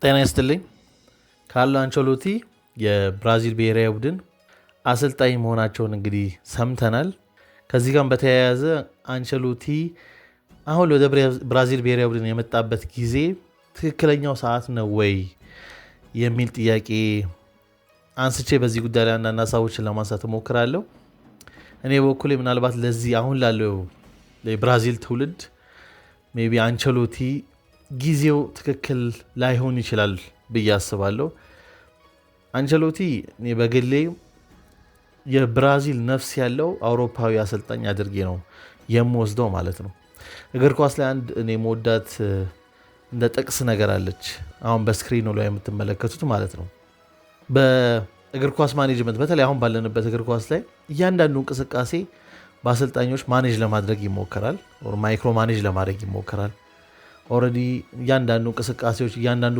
ጤና ይስጥልኝ። ካርሎ አንቸሎቲ የብራዚል ብሔራዊ ቡድን አሰልጣኝ መሆናቸውን እንግዲህ ሰምተናል። ከዚህ ጋር በተያያዘ አንቸሎቲ አሁን ወደ ብራዚል ብሔራዊ ቡድን የመጣበት ጊዜ ትክክለኛው ሰዓት ነው ወይ የሚል ጥያቄ አንስቼ በዚህ ጉዳይ ላይ አንዳንድ ሀሳቦችን ለማንሳት እሞክራለሁ። እኔ በበኩሌ ምናልባት ለዚህ አሁን ላለው የብራዚል ትውልድ maybe አንቸሎቲ ጊዜው ትክክል ላይሆን ይችላል ብዬ አስባለሁ። አንቸሎቲ እኔ በግሌ የብራዚል ነፍስ ያለው አውሮፓዊ አሰልጣኝ አድርጌ ነው የምወስደው ማለት ነው። እግር ኳስ ላይ አንድ እኔ የምወዳት እንደ ጥቅስ ነገር አለች፣ አሁን በ screen ኑ ላይ የምትመለከቱት ማለት ነው። በእግር ኳስ management፣ በተለይ አሁን ባለንበት እግር ኳስ ላይ እያንዳንዱ እንቅስቃሴ በአሰልጣኞች manage ለማድረግ ይሞከራል፣ micro manage ለማድረግ ይሞከራል። Already እያንዳንዱ እንቅስቃሴዎች፣ እያንዳንዱ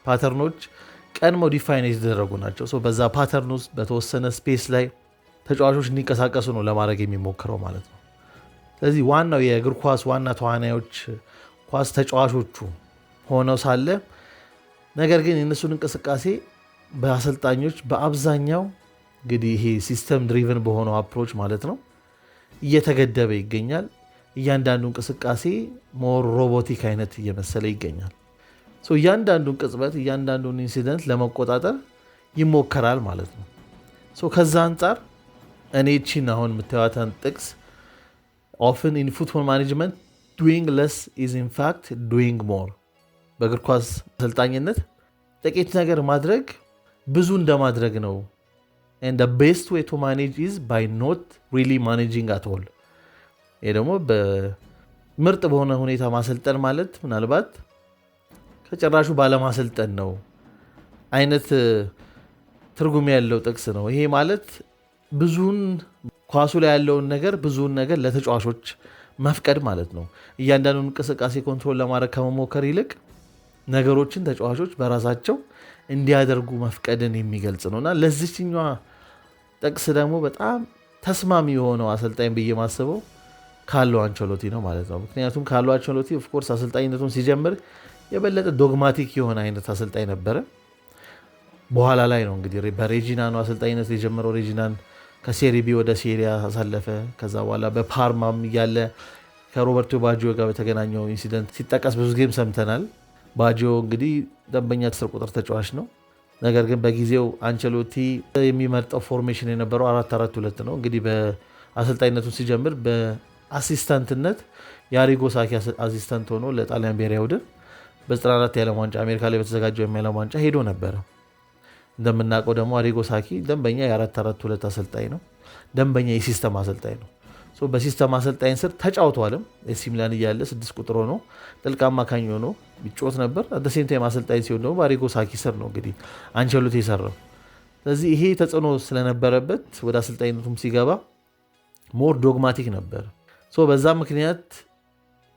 pattern ኦች ቀድመው define የተደረጉ ናቸው። በዛ pattern ውስጥ በተወሰነ space ላይ ተጫዋቾች እንዲንቀሳቀሱ ነው ለማድረግ የሚሞክረው ማለት ነው። ስለዚህ ዋናው የእግር ኳስ ዋና ተዋናዮች ኳስ ተጫዋቾቹ ሆነው ሳለ፣ ነገር ግን የእነሱን እንቅስቃሴ በአሰልጣኞች በአብዛኛው እንግዲህ ይሄ system driven በሆነው approach ማለት ነው እየተገደበ ይገኛል። እያንዳንዱ እንቅስቃሴ more robotic አይነት እየመሰለ ይገኛል። እያንዳንዱን ቅጽበት፣ እያንዳንዱን incident ለመቆጣጠር ይሞከራል ማለት ነው። ከዛ አንጻር እኔ ቺን አሁን የምታዩትን ጥቅስ "Often in football management, doing less is in fact doing more"፣ በእግር ኳስ አሰልጣኝነት ጥቂት ነገር ማድረግ ብዙ እንደማድረግ ነው፣ and the best way to manage is by not really managing at all። ይህ ደግሞ በምርጥ በሆነ ሁኔታ ማሰልጠን ማለት ምናልባት ከጭራሹ ባለማሰልጠን ነው አይነት ትርጉም ያለው ጥቅስ ነው። ይሄ ማለት ብዙውን ኳሱ ላይ ያለውን ነገር፣ ብዙውን ነገር ለተጫዋቾች መፍቀድ ማለት ነው። እያንዳንዱን እንቅስቃሴ control ለማድረግ ከመሞከር ይልቅ ነገሮችን ተጫዋቾች በራሳቸው እንዲያደርጉ መፍቀድን የሚገልጽ ነው። እና ለዚችኛዋ ጥቅስ ደግሞ በጣም ተስማሚ የሆነው አሰልጣኝ ብዬ ማስበው ካርሎ አንቸሎቲ ነው ማለት ነው። ምክንያቱም ካርሎ አንቸሎቲ of course አሰልጣኝነቱን ሲጀምር የበለጠ dogmatic የሆነ አይነት አሰልጣኝ ነበረ። በኋላ ላይ ነው እንግዲህ በሬጂና ነው አሰልጣኝነት የጀመረው። ሬጂናን ከሴሪ ቢ ወደ ሴሪ አ አሳለፈ። ከዛ በኋላ በፓርማም እያለ ከሮበርቶ ባጂዮ ጋር በተገናኘው incident ሲጠቀስ ብዙ ጊዜም ሰምተናል። ባጂዮ እንግዲህ ደንበኛ 10 ቁጥር ተጫዋች ነው። ነገር ግን በጊዜው አንቸሎቲ የሚመርጠው formation የነበረው 4-4-2 ነው። እንግዲህ በአሰልጣኝነቱ ሲጀምር በ assistant ነት የአሪጎ ሳኪ assistant ሆኖ ለጣሊያን ብሔራዊ ቡድን በ94 የዓለም ዋንጫ፣ አሜሪካ ላይ በተዘጋጀው የዓለም ዋንጫ ሄዶ ነበረ። እንደምናውቀው ደግሞ አሪጎ ሳኪ ደንበኛ የ4-4-2 አሰልጣኝ ነው። ደንበኛ የ system አሰልጣኝ ነው። በ system አሰልጣኝ ስር ተጫውተዋልም። ኤሲ ሚላን እያለ 6 ቁጥር ሆኖ፣ ጥልቅ አማካኝ ሆኖ ይጫወት ነበር። At the same time አሰልጣኝ ሲሆን ደግሞ በአሪጎ ሳኪ ስር ነው እንግዲህ አንቸሎቲ የሰራው። ስለዚህ ይሄ ተጽዕኖ ስለነበረበት ወደ አሰልጣኝነቱም ሲገባ more dogmatic ነበር። በዛ ምክንያት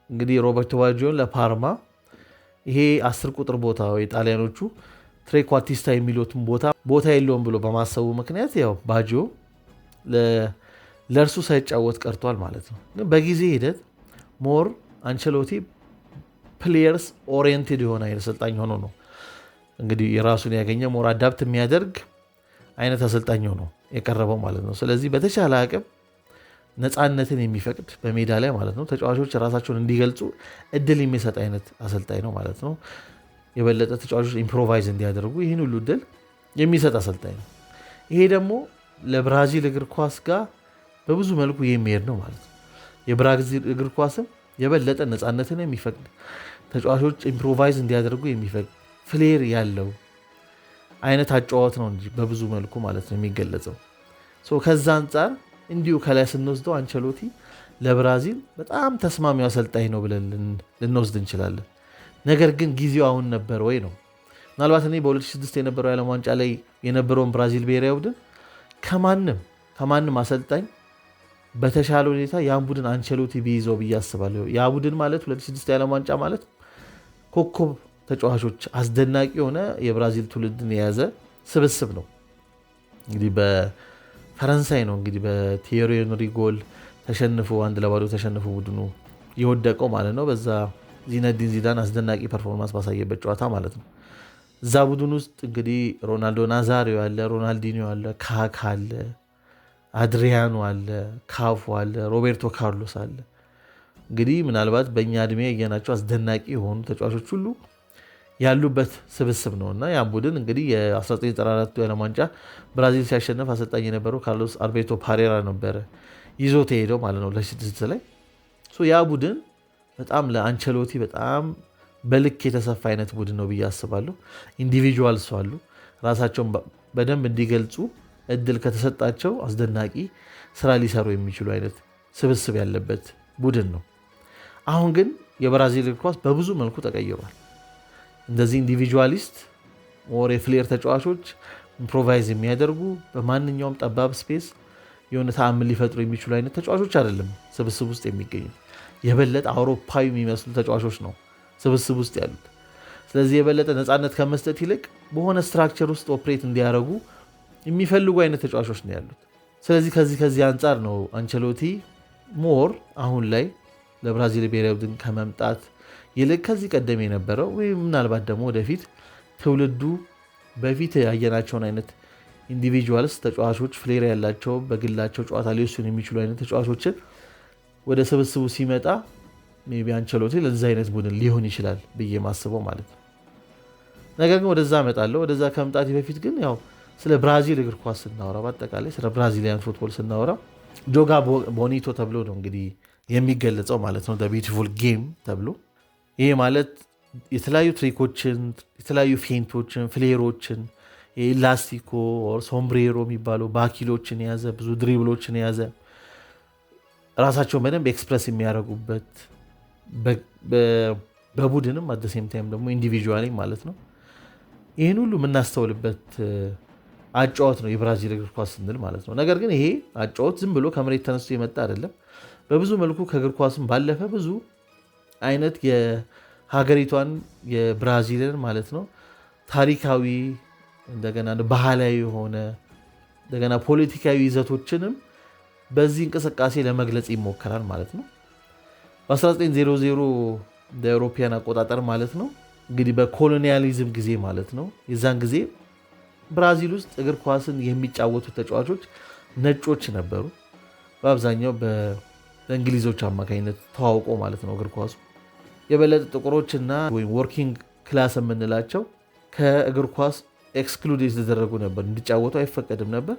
እንግዲህ ሮበርቶ ባጂዮን ለፓርማ ይሄ 10 ቁጥር ቦታ ወይ ጣሊያኖቹ trequartista የሚሉትን ቦታ የለውም ብሎ በማሰቡ ምክንያት ያው ባጂዮ ለእርሱ ሳይጫወት ቀርቷል ማለት ነው። ግን በጊዜ ሂደት more አንቸሎቲ players oriented የሆነ አይነት አሰልጣኝ ሆኖ ነው እንግዲህ የራሱን ያገኘ፣ more adapt የሚያደርግ አይነት አሰልጣኝ ሆኖ የቀረበው ማለት ነው። ስለዚህ በተቻለ አቅም ነፃነትን የሚፈቅድ በሜዳ ላይ ማለት ነው፣ ተጫዋቾች ራሳቸውን እንዲገልጹ እድል የሚሰጥ አይነት አሰልጣኝ ነው ማለት ነው። የበለጠ ተጫዋቾች improvise እንዲያደርጉ ይህን ሁሉ እድል የሚሰጥ አሰልጣኝ ነው። ይሄ ደግሞ ለብራዚል እግር ኳስ ጋር በብዙ መልኩ የሚሄድ ነው ማለት ነው። የብራዚል እግር ኳስም የበለጠ ነፃነትን የሚፈቅድ፣ ተጫዋቾች improvise እንዲያደርጉ የሚፈቅድ፣ flair ያለው አይነት አጨዋወት ነው እንጂ በብዙ መልኩ ማለት ነው የሚገለጸው። ከዛ አንጻር እንዲሁ ከላይ ስንወስደው አንቸሎቲ ለብራዚል በጣም ተስማሚው አሰልጣኝ ነው ብለን ልንወስድ እንችላለን። ነገር ግን ጊዜው አሁን ነበር ወይ ነው። ምናልባት እኔ በ2006 የነበረው የዓለም ዋንጫ ላይ የነበረውን ብራዚል ብሔራዊ ቡድን ከማንም አሰልጣኝ በተሻለ ሁኔታ ያን ቡድን አንቸሎቲ ቢይዘው ብዬ አስባለሁ። ያ ቡድን ማለት፣ 2006 የዓለም ዋንጫ ማለት ኮከብ ተጫዋቾች፣ አስደናቂ የሆነ የብራዚል ትውልድን የያዘ ስብስብ ነው። እንግዲህ በፈረንሳይ ነው እንግዲህ በቲዬሪ ሄንሪ ጎል ተሸንፎ፣ 1-0 ተሸንፎ ቡድኑ የወደቀው ማለት ነው። በዛ ዚነዲን ዚዳን አስደናቂ performance ባሳየበት ጨዋታ ማለት ነው። እዛ ቡድን ውስጥ እንግዲህ ሮናልዶ ናዛሪዮ አለ፣ ሮናልዲኒዮ አለ፣ ካካ አለ፣ አድሪያኖ አለ፣ ካፉ አለ፣ ሮቤርቶ ካርሎስ አለ። እንግዲህ ምናልባት በእኛ እድሜ ያየናቸው አስደናቂ የሆኑ ተጫዋቾች ሁሉ ያሉበት ስብስብ ነው እና ያን ቡድን እንግዲህ የ1994 የዓለም ዋንጫ ብራዚል ሲያሸንፍ አሰልጣኝ የነበረው ካርሎስ አልቤርቶ ፓሬራ ነበረ ይዞት የሄደው ማለት ነው 2006 ላይ። ያ ቡድን በጣም ለአንቸሎቲ በጣም በልክ የተሰፋ አይነት ቡድን ነው ብዬ አስባለሁ። Individuals አሉ፣ ራሳቸውን በደንብ እንዲገልጹ እድል ከተሰጣቸው አስደናቂ ስራ ሊሰሩ የሚችሉ አይነት ስብስብ ያለበት ቡድን ነው። አሁን ግን የብራዚል እግር ኳስ በብዙ መልኩ ተቀይሯል። እንደዚህ individualist more የ flair ተጫዋቾች improvise የሚያደርጉ በማንኛውም ጠባብ space የሆነ ተአምር ሊፈጥሩ የሚችሉ አይነት ተጫዋቾች አይደለም ስብስብ ውስጥ የሚገኙት። የበለጠ አውሮፓዊ የሚመስሉ ተጫዋቾች ነው ስብስብ ውስጥ ያሉት። ስለዚህ የበለጠ ነፃነት ከመስጠት ይልቅ በሆነ structure ውስጥ operate እንዲያደርጉ የሚፈልጉ አይነት ተጫዋቾች ነው ያሉት። ስለዚህ ከዚህ አንጻር ነው አንቸሎቲ more አሁን ላይ ለብራዚል ብሔራዊ ቡድን ከመምጣት ይልቅ ከዚህ ቀደም የነበረው ወይም ምናልባት ደግሞ ወደፊት ትውልዱ በፊት ያየናቸውን አይነት individuals ተጫዋቾች flair ያላቸው በግላቸው ጨዋታ ሊወስኑ የሚችሉ አይነት ተጫዋቾችን ወደ ስብስቡ ሲመጣ maybe አንቸሎቲ ለዛ አይነት ቡድን ሊሆን ይችላል ብዬ ማስበው ማለት ነው። ነገር ግን ወደዛ እመጣለሁ። ወደዛ ከመምጣቴ በፊት ግን ያው ስለ ብራዚል እግር ኳስ ስናወራ፣ በአጠቃላይ ስለ Brazilian football ስናወራ joga bonito ተብሎ ነው እንግዲህ የሚገለጸው ማለት ነው፣ beautiful game ተብሎ። ይሄ ማለት የተለያዩ trick ኦችን፣ የተለያዩ feint ኦችን፣ flair ኦችን፣ elastico፣ sombrero የሚባሉ back heel ኦችን የያዘ፣ ብዙ dribble ኦችን የያዘ፣ ራሳቸውን በደንብ express የሚያደርጉበት በቡድንም at same time ደግሞ individually ማለት ነው። ይህን ሁሉ የምናስተውልበት አጨዋወት ነው የብራዚል እግር ኳስ ስንል ማለት ነው። ነገር ግን ይሄ አጨዋወት ዝም ብሎ ከመሬት ተነስቶ የመጣ አይደለም። በብዙ መልኩ ከእግር ኳስም ባለፈ ብዙ አይነት የሀገሪቷን የብራዚልን ማለት ነው ታሪካዊ፣ እንደገና ባህላዊ የሆነ፣ እንደገና ፖለቲካዊ ይዘቶችንም በዚህ እንቅስቃሴ ለመግለጽ ይሞከራል ማለት ነው። በ1900 እንደ አውሮፓውያን አቆጣጠር ማለት ነው፣ እንግዲህ በ colonialism ጊዜ ማለት ነው፣ የዛን ጊዜ ብራዚል ውስጥ እግር ኳስን የሚጫወቱ ተጫዋቾች ነጮች ነበሩ። በአብዛኛው በእንግሊዞች አማካኝነት ተዋውቆ ማለት ነው እግር ኳሱ። የበለጠ ጥቁሮችና ወይም working class የምንላቸው ከእግር ኳስ exclude የተደረጉ ነበር፣ እንዲጫወቱ አይፈቀድም ነበር።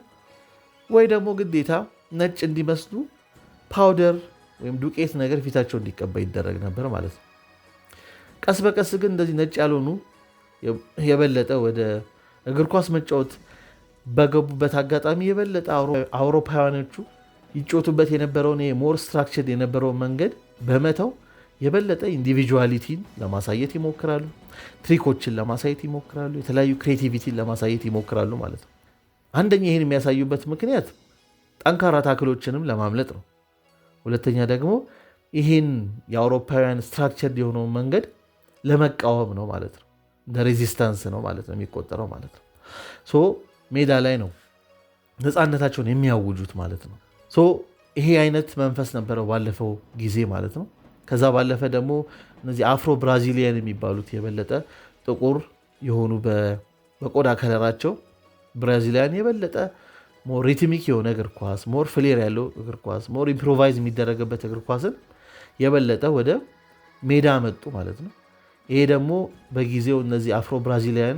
ወይ ደግሞ ግዴታ ነጭ እንዲመስሉ powder ወይም ዱቄት ነገር ፊታቸው እንዲቀባ ይደረግ ነበር ማለት ነው። ቀስ በቀስ ግን እንደዚህ ነጭ ያልሆኑ የበለጠ ወደ እግር ኳስ መጫወት በገቡበት አጋጣሚ የበለጠ አውሮፓውያኖቹ ይጫወቱበት የነበረውን more structured የነበረውን መንገድ በመተው የበለጠ individuality ን ለማሳየት ይሞክራሉ። Trick ኦችን ለማሳየት ይሞክራሉ። የተለያዩ creativity ን ለማሳየት ይሞክራሉ ማለት ነው። አንደኛ ይህን የሚያሳዩበት ምክንያት ጠንካራ tackle ኦችንም ለማምለጥ ነው። ሁለተኛ ደግሞ ይህን የአውሮፓውያን structured የሆነውን መንገድ ለመቃወም ነው ማለት ነው። እንደ resistance ነው ማለት ነው የሚቆጠረው ማለት ነው። So ሜዳ ላይ ነው ነፃነታቸውን የሚያውጁት ማለት ነው። So ይሄ አይነት መንፈስ ነበረው ባለፈው ጊዜ ማለት ነው። ከዛ ባለፈ ደግሞ እነዚህ Afro Brazilian የሚባሉት የበለጠ ጥቁር የሆኑ በቆዳ color ኣቸው Brazilian የበለጠ more rhythmic የሆነ እግር ኳስ፣ more flair ያለው እግር ኳስ፣ more improvise የሚደረግበት እግር ኳስን የበለጠ ወደ ሜዳ መጡ ማለት ነው። ይሄ ደግሞ በጊዜው እነዚህ Afro Brazilian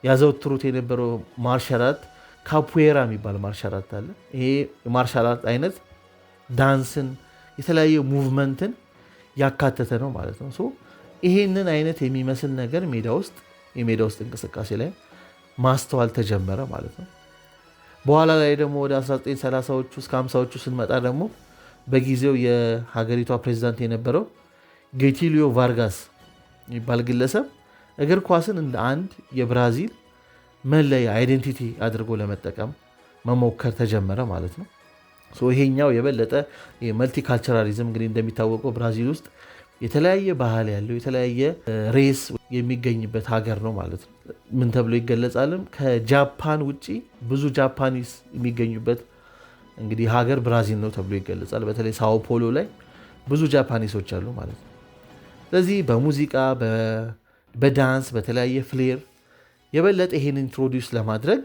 ያዘወትሩት የነበረው martial art capoeira የሚባል martial art አለ። ይሄ የ martial art አይነት ዳንስን፣ የተለያየ movement ን ያካተተ ነው ማለት ነው። So ይሄንን አይነት የሚመስል ነገር ሜዳ ውስጥ የሜዳ ውስጥ እንቅስቃሴ ላይ ማስተዋል ተጀመረ ማለት ነው። በኋላ ላይ ደግሞ ወደ 1930ዎቹ እስከ 50ዎቹ ስንመጣ ደግሞ በጊዜው የሀገሪቷ ፕሬዚዳንት የነበረው ጌቲሊዮ ቫርጋስ የሚባል ግለሰብ እግር ኳስን እንደ አንድ የብራዚል መለያ identity አድርጎ ለመጠቀም መሞከር ተጀመረ ማለት ነው። ይሄኛው የበለጠ multiculturalism፣ እንግዲህ እንደሚታወቀው ብራዚል ውስጥ የተለያየ ባህል ያለው የተለያየ race የሚገኝበት ሀገር ነው ማለት ነው። ምን ተብሎ ይገለጻልም? ከጃፓን ውጪ ብዙ Japanese የሚገኙበት እንግዲህ ሀገር ብራዚል ነው ተብሎ ይገለጻል። በተለይ ሳኦ ፖሎ ላይ ብዙ Japanese ኦች አሉ ማለት ነው። ስለዚህ በሙዚቃ፣ በዳንስ፣ በተለያየ flair የበለጠ ይሄን introduce ለማድረግ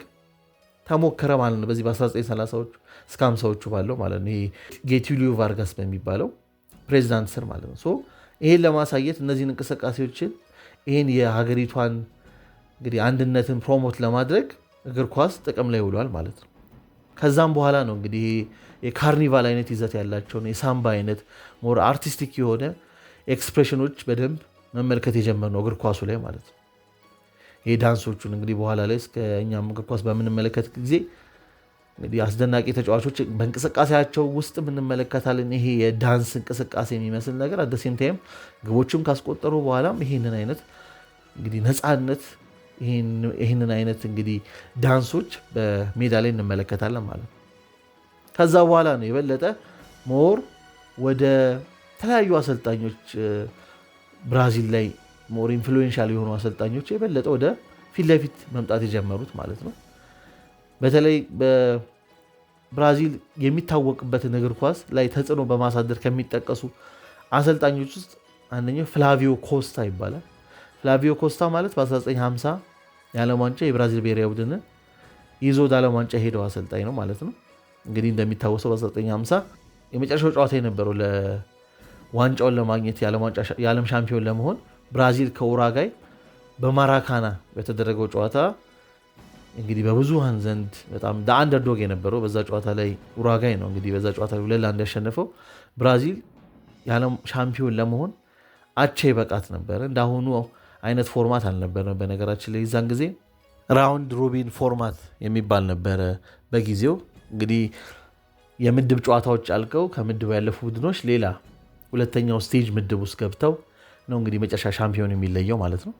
ተሞከረ ማለት ነው። በዚህ በ1930ዎቹ እስከ 50ዎቹ ባለው ማለት ነው። ይሄ ጌቱሊዮ ቫርጋስ በሚባለው ፕሬዚዳንት ስር ማለት ነው። So ይሄን ለማሳየት እነዚህን እንቅስቃሴዎችን፣ ይሄን የሀገሪቷን እንግዲህ አንድነትን promote ለማድረግ እግር ኳስ ጥቅም ላይ ውሏል ማለት ነው። ከዛም በኋላ ነው እንግዲህ የካርኒቫል አይነት ይዘት ያላቸውን፣ የሳምባ አይነት more artistic የሆነ expression ኖች በደንብ መመልከት የጀመርነው እግር ኳሱ ላይ ማለት ነው። ይሄ ዳንሶቹን እንግዲህ በኋላ ላይ እስከ እኛም እግር ኳስ በምንመለከት ጊዜ እንግዲህ አስደናቂ ተጫዋቾች በእንቅስቃሴያቸው ውስጥ እንመለከታለን። ይሄ የዳንስ እንቅስቃሴ የሚመስል ነገር at the same time ግቦችም ካስቆጠሩ በኋላም ይሄንን አይነት እንግዲህ ነፃነት፣ ይህንን አይነት እንግዲህ ዳንሶች በሜዳ ላይ እንመለከታለን ማለት ነው። ከዛ በኋላ ነው የበለጠ more ወደ ተለያዩ አሰልጣኞች፣ ብራዚል ላይ more influential የሆኑ አሰልጣኞች የበለጠ ወደ ፊት ለፊት መምጣት የጀመሩት ማለት ነው። በተለይ በብራዚል የሚታወቅበትን እግር ኳስ ላይ ተጽዕኖ በማሳደር ከሚጠቀሱ አሰልጣኞች ውስጥ አንደኛው ፍላቪዮ ኮስታ ይባላል። ፍላቪዮ ኮስታ ማለት በ1950 የዓለም ዋንጫ የብራዚል ብሔራዊ ቡድንን ይዞ ወደ ዓለም ዋንጫ የሄደው አሰልጣኝ ነው ማለት ነው። እንግዲህ እንደሚታወሰው በ1950 የመጨረሻው ጨዋታ የነበረው ለዋንጫውን ለማግኘት፣ የዓለም ሻምፒዮን ለመሆን፣ ብራዚል ከኡራጋይ በማራካና በተደረገው ጨዋታ እንግዲህ በብዙሃን ዘንድ በጣም underdog የነበረው በዛ ጨዋታ ላይ ኡራጋይ ነው። እንግዲህ በዛ ጨዋታ ላይ 2-1 ያሸነፈው። ብራዚል የዓለም ሻምፒዮን ለመሆን አቻ ይበቃት ነበረ። እንዳሁኑ አይነት format አልነበረም። በነገራችን ላይ የዛን ጊዜ round robin format የሚባል ነበረ በጊዜው። እንግዲህ የምድብ ጨዋታዎች አልቀው ከምድቡ ያለፉ ቡድኖች ሌላ ሁለተኛው stage ምድብ ውስጥ ገብተው ነው እንግዲህ መጨረሻ ሻምፒዮን የሚለየው ማለት ነው።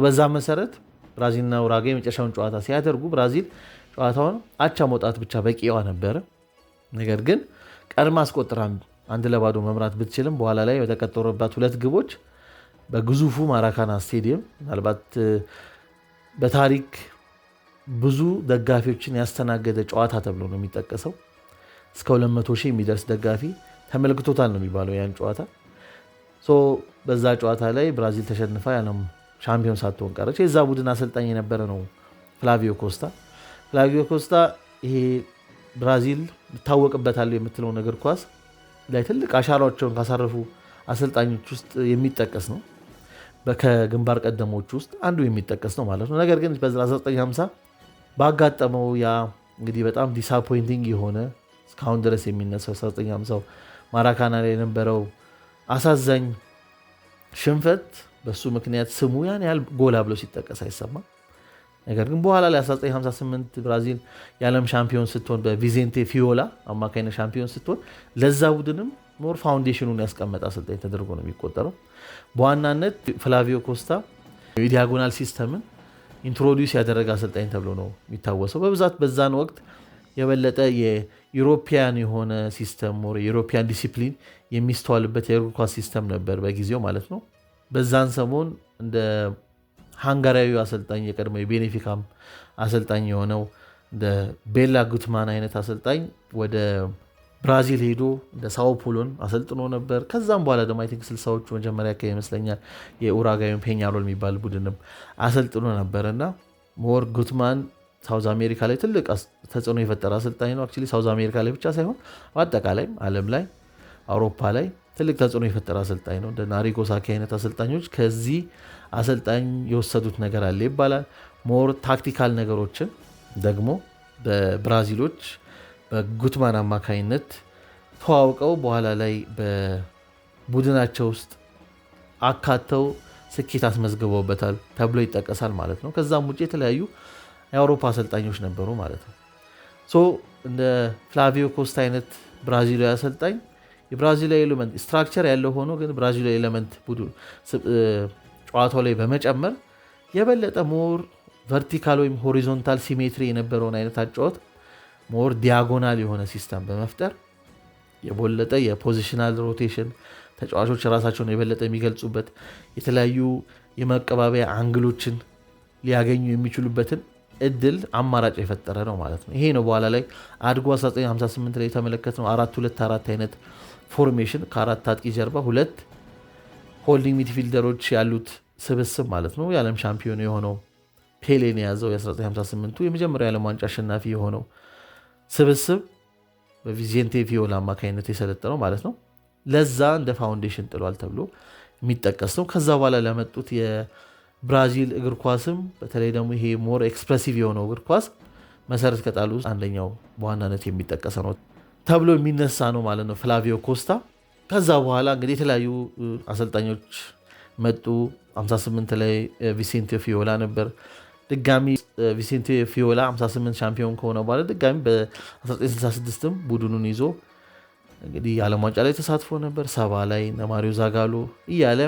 በዛ መሰረት ብራዚልና ኡራጋይ የመጨረሻውን ጨዋታ ሲያደርጉ ብራዚል ጨዋታውን አቻ መውጣት ብቻ በቂዋ ነበረ። ነገር ግን ቀድማ አስቆጥራ 1-0 መምራት ብትችልም በኋላ ላይ በተቆጠሩባት ሁለት ግቦች በግዙፉ ማራካና ስቴዲየም፣ ምናልባት በታሪክ ብዙ ደጋፊዎችን ያስተናገደ ጨዋታ ተብሎ ነው የሚጠቀሰው። እስከ 200 ሺህ የሚደርስ ደጋፊ ተመልክቶታል ነው የሚባለው ያን ጨዋታ። በዛ ጨዋታ ላይ ብራዚል ተሸንፋ የዓለም ሻምፒዮን ሳትሆን ቀረች። የዛ ቡድን አሰልጣኝ የነበረ ነው ፍላቪዮ ኮስታ። ፍላቪዮ ኮስታ ይሄ ብራዚል ይታወቅበታል የምትለው እግር ኳስ ላይ ትልቅ አሻራቸውን ካሳረፉ አሰልጣኞች ውስጥ የሚጠቀስ ነው። ከግንባር ቀደሞች ውስጥ አንዱ የሚጠቀስ ነው ማለት ነው። ነገር ግን በ1950 ባጋጠመው ያ እንግዲህ በጣም disappointing የሆነ፣ እስካሁን ድረስ የሚነሳው 1950 ማራካና ላይ የነበረው አሳዛኝ ሽንፈት በሱ ምክንያት ስሙ ያን ያህል ጎላ ብሎ ሲጠቀስ አይሰማም። ነገር ግን በኋላ ላይ 1958 ብራዚል የዓለም ሻምፒዮን ስትሆን፣ በቪዜንቴ ፊዮላ አማካኝነት ሻምፒዮን ስትሆን፣ ለዛ ቡድንም more foundation ኑን ያስቀመጠ አሰልጣኝ ተደርጎ ነው የሚቆጠረው። በዋናነት ፍላቪዮ ኮስታ የ diagonal system ን introduce ያደረገ አሰልጣኝ ተብሎ ነው የሚታወሰው። በብዛት በዛን ወቅት የበለጠ የ European የሆነ system፣ የ European discipline የሚስተዋልበት የእግር ኳስ system ነበር በጊዜው ማለት ነው። በዛን ሰሞን እንደ ሃንጋሪያዊ አሰልጣኝ፣ የቀድሞ የቤኔፊካም አሰልጣኝ የሆነው እንደ ቤላ ጉትማን አይነት አሰልጣኝ ወደ ብራዚል ሄዶ እንደ ሳኦ ፖሎን አሰልጥኖ ነበር። ከዛም በኋላ ደግሞ I think 60ዎቹ መጀመሪያ አካባቢ ይመስለኛል የኡራጋዩን ፔኛሮል የሚባል ቡድንም አሰልጥኖ ነበር። እና more ጉትማን South America ላይ ትልቅ ተጽዕኖ የፈጠረ አሰልጣኝ ነው። Actually South America ላይ ብቻ ሳይሆን በአጠቃላይ ዓለም ላይ፣ አውሮፓ ላይ ትልቅ ተጽዕኖ የፈጠረ አሰልጣኝ ነው። እንደ አሪጎ ሳኪ አይነት አሰልጣኞች ከዚህ አሰልጣኝ የወሰዱት ነገር አለ ይባላል። More tactical ነገሮችን ደግሞ በብራዚሎች በጉትማን አማካኝነት ተዋውቀው በኋላ ላይ በቡድናቸው ውስጥ አካተው ስኬት አስመዝግበውበታል ተብሎ ይጠቀሳል ማለት ነው። ከዛም ውጭ የተለያዩ የአውሮፓ አሰልጣኞች ነበሩ ማለት ነው። So እንደ ፍላቪዮ ኮስታ አይነት ብራዚላዊ አሰልጣኝ የብራዚላዊ element structure ያለው ሆኖ ግን ብራዚላዊ element ቡድን ጨዋታው ላይ በመጨመር የበለጠ more vertical ወይም horizontal symmetry የነበረውን አይነት አጨዋወት more diagonal የሆነ system በመፍጠር የበለጠ የ positional rotation፣ ተጫዋቾች ራሳቸውን የበለጠ የሚገልጹበት፣ የተለያዩ የመቀባበያ angle ኦችን ሊያገኙ የሚችሉበትን እድል አማራጭ የፈጠረ ነው ማለት ነው። ይሄ ነው በኋላ ላይ አድጎ 1958 ላይ የተመለከትነው 4-2-4 አይነት formation፣ ከአራት አጥቂ ጀርባ ሁለት Holding midfielder ኦች ያሉት ስብስብ ማለት ነው። የዓለም ሻምፒዮን የሆነው ፔሌን የያዘው የ1958ቱ የመጀመሪያው የዓለም ዋንጫ አሸናፊ የሆነው ስብስብ በቪሴንቴ ፊዮላ አማካኝነት የሰለጠነው ማለት ነው። ለዛ እንደ foundation ጥሏል ተብሎ የሚጠቀስ ነው። ከዛ በኋላ ለመጡት የብራዚል እግር ኳስም በተለይ ደግሞ ይሄ more expressive የሆነው እግር ኳስ መሰረት ከጣሉ ውስጥ አንደኛው በዋናነት የሚጠቀሰ ነው ተብሎ የሚነሳ ነው ማለት ነው ፍላቪዮ ኮስታ። ከዛ በኋላ እንግዲህ የተለያዩ አሰልጣኞች መጡ። 58 ላይ ቪሴንቴ ፊዮላ ነበር። ድጋሚ ቪሴንቴ ፊዮላ 58 ሻምፒዮን ከሆነ በኋላ ድጋሚ በ1966ም ቡድኑን ይዞ እንግዲህ የዓለም ዋንጫ ላይ ተሳትፎ ነበር። 70 ላይ እነ ማሪዮ ዛጋሎ እያለ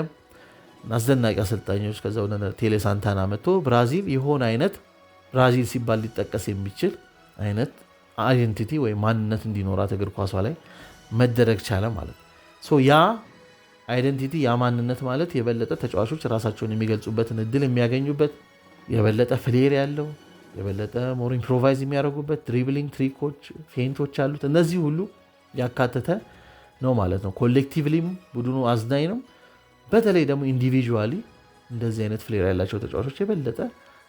አስደናቂ አሰልጣኞች፣ ከዛ ወደ ቴሌ ሳንታና መጥቶ ብራዚል የሆነ አይነት ብራዚል ሲባል ሊጠቀስ የሚችል አይነት identity ወይም ማንነት እንዲኖራት እግር ኳሷ ላይ መደረግ ቻለ ማለት ነው። So ያ identity፣ ያ ማንነት ማለት የበለጠ ተጫዋቾች ራሳቸውን የሚገልጹበትን እድል የሚያገኙበት፣ የበለጠ flair ያለው፣ የበለጠ more improvise የሚያደርጉበት፣ dribbling፣ trick ኦች፣ feint ኦች ያሉት እነዚህ ሁሉ ያካተተ ነው ማለት ነው። Collectively ም ቡድኑ አዝናኝ ነው። በተለይ ደግሞ individually እንደዚህ አይነት flair ያላቸው ተጫዋቾች የበለጠ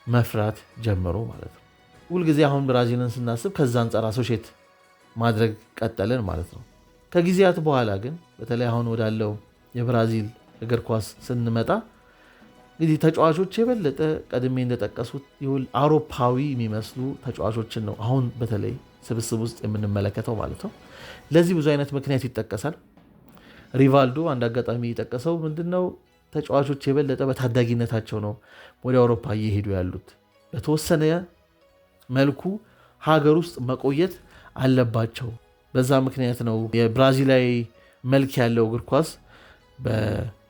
መፍራት ጀመሩ ማለት ነው። ሁልጊዜ አሁን ብራዚልን ስናስብ ከዛ አንጻር associate ማድረግ ቀጠልን ማለት ነው። ከጊዜያት በኋላ ግን በተለይ አሁን ወዳለው የብራዚል እግር ኳስ ስንመጣ እንግዲህ ተጫዋቾች የበለጠ ቀድሜ እንደጠቀሱት አውሮፓዊ የሚመስሉ ተጫዋቾችን ነው አሁን በተለይ ስብስብ ውስጥ የምንመለከተው ማለት ነው። ለዚህ ብዙ አይነት ምክንያት ይጠቀሳል። ሪቫልዶ አንድ አጋጣሚ የጠቀሰው ምንድነው? ተጫዋቾች የበለጠ በታዳጊነታቸው ነው ወደ አውሮፓ እየሄዱ ያሉት። በተወሰነ መልኩ ሀገር ውስጥ መቆየት አለባቸው። በዛ ምክንያት ነው የብራዚላዊ መልክ ያለው እግር ኳስ በ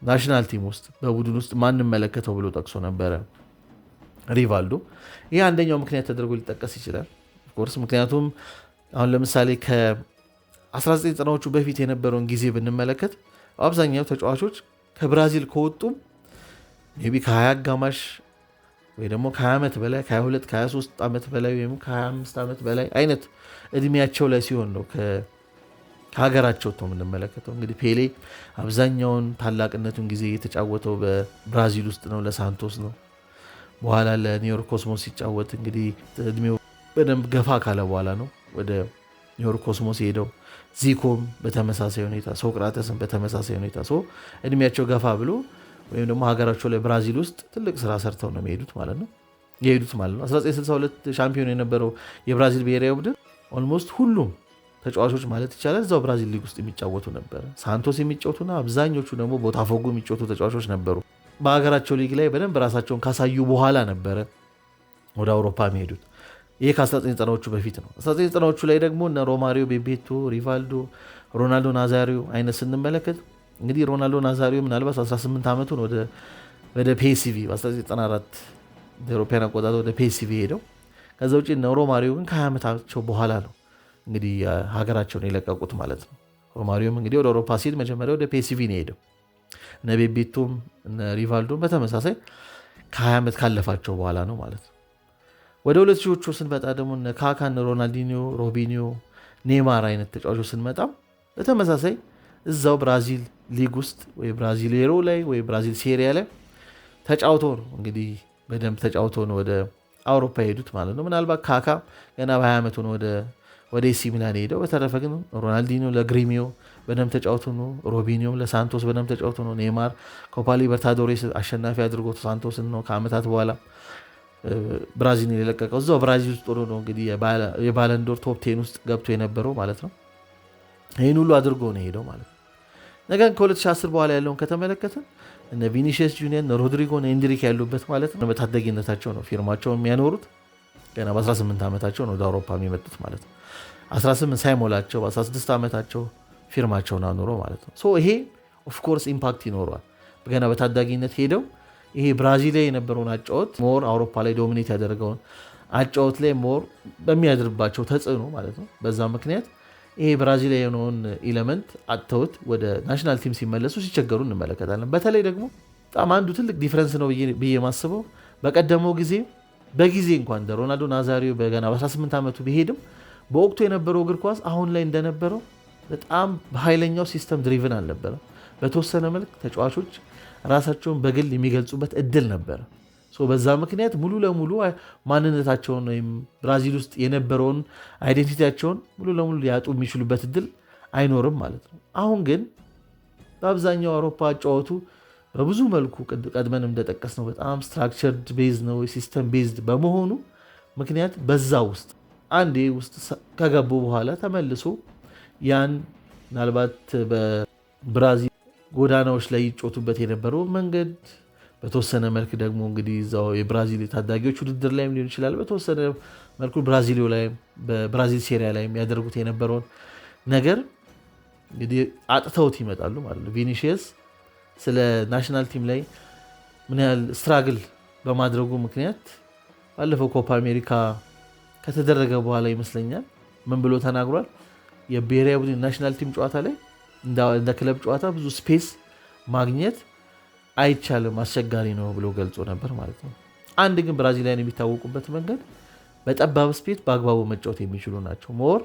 national team ውስጥ፣ በቡድን ውስጥ ማንመለከተው ብሎ ጠቅሶ ነበረ ሪቫልዶ። ይህ አንደኛው ምክንያት ተደርጎ ሊጠቀስ ይችላል። Of course፣ ምክንያቱም አሁን ለምሳሌ ከ1990ዎቹ በፊት የነበረውን ጊዜ ብንመለከት አብዛኛው ተጫዋቾች ከብራዚል ከወጡም maybe ከ20 አጋማሽ ወይ ደግሞ ከ20 ዓመት በላይ፣ ከ22፣ ከ23 ዓመት በላይ ወይም ከ25 ዓመት በላይ አይነት እድሜያቸው ላይ ሲሆን ነው ከሀገራቸው ወጥተው የምንመለከተው። እንግዲህ ፔሌ አብዛኛውን ታላቅነቱን ጊዜ የተጫወተው በብራዚል ውስጥ ነው፣ ለሳንቶስ ነው። በኋላ ለኒውዮርክ ኮስሞስ ሲጫወት እንግዲህ እድሜው በደንብ ገፋ ካለ በኋላ ነው ወደ ኒውዮርክ ኮስሞስ የሄደው። ዚኮም በተመሳሳይ ሁኔታ፣ ሶቅራተስም በተመሳሳይ ሁኔታ እድሜያቸው ገፋ ብሎ ወይም ደግሞ ሀገራቸው ላይ ብራዚል ውስጥ ትልቅ ስራ ሰርተው ነው የሄዱት ማለት ነው። 1962 ሻምፒዮን የነበረው የብራዚል ብሔራዊ ቡድን almost ሁሉም ተጫዋቾች ማለት ይቻላል እዛው ብራዚል ሊግ ውስጥ የሚጫወቱ ነበር። ሳንቶስ የሚጫወቱና አብዛኞቹ ደግሞ ቦታፎጎ የሚጫወቱ ተጫዋቾች ነበሩ። በሀገራቸው ሊግ ላይ በደንብ ራሳቸውን ካሳዩ በኋላ ነበረ ወደ አውሮፓ የሚሄዱት። ይህ ከ1990ዎቹ በፊት ነው። 1990ዎቹ ላይ ደግሞ እነ ሮማሪዮ፣ ቤቤቶ፣ ሪቫልዶ፣ ሮናልዶ ናዛሪዮ አይነት ስንመለከት እንግዲህ ሮናልዶ ናዛሪዮ ምናልባት 18 ዓመቱን ወደ ፒኤስቪ በ1994 አውሮፓውያን አቆጣጠር ወደ ፒኤስቪ ሄደው፣ ከዛ ውጭ እነ ሮማሪዮ ግን ከ20 ዓመታቸው በኋላ ነው እንግዲህ ሀገራቸውን የለቀቁት ማለት ነው። ሮማሪዮም እንግዲህ ወደ አውሮፓ ሲሄድ መጀመሪያ ወደ ፒኤስቪ ነው የሄደው። እነ ቤቤቶም እነ ሪቫልዶም በተመሳሳይ ከ20 ዓመት ካለፋቸው በኋላ ነው ማለት ነው። ወደ 2000ዎቹ ስንመጣ ደግሞ እነ ካካ፣ እነ ሮናልዲኒዮ፣ ሮቢኒዮ፣ ኔማር አይነት ተጫዋቾች ስንመጣ በተመሳሳይ እዛው ብራዚል ሊግ ውስጥ ወይ ብራዚሌሮ ላይ ወይ ብራዚል ሴሪያ ላይ ተጫውቶ ነው፣ እንግዲህ በደንብ ተጫውቶ ነው ወደ አውሮፓ የሄዱት ማለት ነው። ምናልባት ካካ ገና በ20 ዓመቱ ነው ወደ ኤሲ ሚላን የሄደው። በተረፈ ግን ሮናልዲኒዮ ለግሪሚዮ በደንብ ተጫውቶ ነው። ሮቢኒዮም ለሳንቶስ በደንብ ተጫውቶ ነው። ኔማር ኮፓ ሊበርታዶሬስ አሸናፊ አድርጎት ሳንቶስን ነው ከዓመታት በኋላ ብራዚልን የለቀቀው። እዛው ብራዚል ውስጥ ሆኖ ነው እንግዲህ የባለንዶር top 10 ውስጥ ገብቶ የነበረው ማለት ነው። ይህን ሁሉ አድርጎ ነው የሄደው ማለት ነው። ነገር ግን ከ2010 በኋላ ያለውን ከተመለከትን እነ ቪኒሺየስ ጁኒየር፣ እነ ሮድሪጎ፣ እነ ኤንድሪክ ያሉበት ማለት ነው። በታዳጊነታቸው ነው ፊርማቸውን የሚያኖሩት። ገና በ18 ዓመታቸው ነው ወደ አውሮፓ የሚመጡት ማለት ነው። 18 ሳይሞላቸው በ16 ዓመታቸው ፊርማቸውን አኑሮ ማለት ነው። So ይሄ of course impact ይኖረዋል። ገና በታዳጊነት ሄደው ይሄ ብራዚል ላይ የነበረውን አጫወት more አውሮፓ ላይ dominate ያደረገውን አጫወት ላይ more በሚያድርባቸው ተጽዕኖ ማለት ነው። በዛ ምክንያት ይሄ ብራዚል የሆነውን element አጥተውት ወደ national team ሲመለሱ ሲቸገሩ እንመለከታለን። በተለይ ደግሞ በጣም አንዱ ትልቅ difference ነው ብዬ ማስበው በቀደመው ጊዜ በጊዜ እንኳን እንደ ሮናልዶ ናዛሪዮ በገና በ18 ዓመቱ ቢሄድም በወቅቱ የነበረው እግር ኳስ አሁን ላይ እንደነበረው በጣም በኃይለኛው system driven አልነበረም። በተወሰነ መልክ ተጫዋቾች ራሳቸውን በግል የሚገልጹበት እድል ነበር። በዛ ምክንያት ሙሉ ለሙሉ ማንነታቸውን ወይም ብራዚል ውስጥ የነበረውን identity ያቸውን ሙሉ ለሙሉ ሊያጡ የሚችሉበት እድል አይኖርም ማለት ነው። አሁን ግን በአብዛኛው አውሮፓ ጨዋቱ በብዙ መልኩ ቀድመን እንደጠቀስነው በጣም structured based ነው፣ system based በመሆኑ ምክንያት በዛ ውስጥ አንዴ ውስጥ ከገቡ በኋላ ተመልሶ ያን ምናልባት በብራዚል ጎዳናዎች ላይ ይጫወቱበት የነበረው መንገድ በተወሰነ መልክ ደግሞ እንግዲህ እዛው የብራዚል ታዳጊዎች ውድድር ላይም ሊሆን ይችላል፣ በተወሰነ መልኩ ብራዚል ላይም በብራዚል ሴሪያ ላይም ያደርጉት የነበረውን ነገር እንግዲህ አጥተውት ይመጣሉ ማለት ነው። ቪኒሺየስ ስለ national team ላይ ምን ያህል struggle በማድረጉ ምክንያት ባለፈው ኮፓ አሜሪካ ከተደረገ በኋላ ይመስለኛል ምን ብሎ ተናግሯል? የብሔራዊ ቡድን national team ጨዋታ ላይ እንደ ክለብ ጨዋታ ብዙ space ማግኘት አይቻልም፣ አስቸጋሪ ነው ብሎ ገልጾ ነበር ማለት ነው። አንድ ግን ብራዚላውያን የሚታወቁበት መንገድ በጠባብ space በአግባቡ መጫወት የሚችሉ ናቸው። More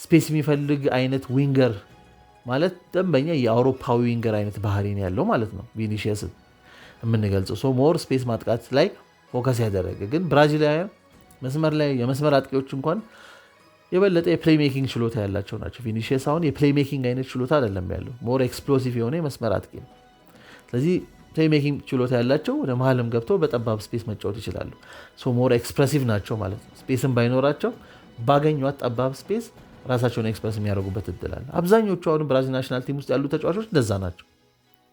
space የሚፈልግ አይነት winger ማለት ደንበኛ የአውሮፓዊ winger አይነት ባህሪ ነው ያለው ማለት ነው ቪኒሺየስን የምንገልጸው። So more space ማጥቃት ላይ focus ያደረገ፣ ግን ብራዚላውያን መስመር ላይ የመስመር አጥቂዎች እንኳን የበለጠ የ playmaking ችሎታ ያላቸው ናቸው። ቪኒሺየስ አሁን የ playmaking አይነት ችሎታ አይደለም ያለው፣ more explosive የሆነ የመስመር አጥቂ ነው። ስለዚህ playmaking ችሎታ ያላቸው ወደ መሀልም ገብተው በጠባብ space መጫወት ይችላሉ። So more expressive ናቸው ማለት ነው። Space ን ባይኖራቸው ባገኟት ጠባብ space ራሳቸውን express የሚያደርጉበት እድል አለ። አብዛኞቹ አሁን ብራዚል national team ውስጥ ያሉ ተጫዋቾች እንደዛ ናቸው።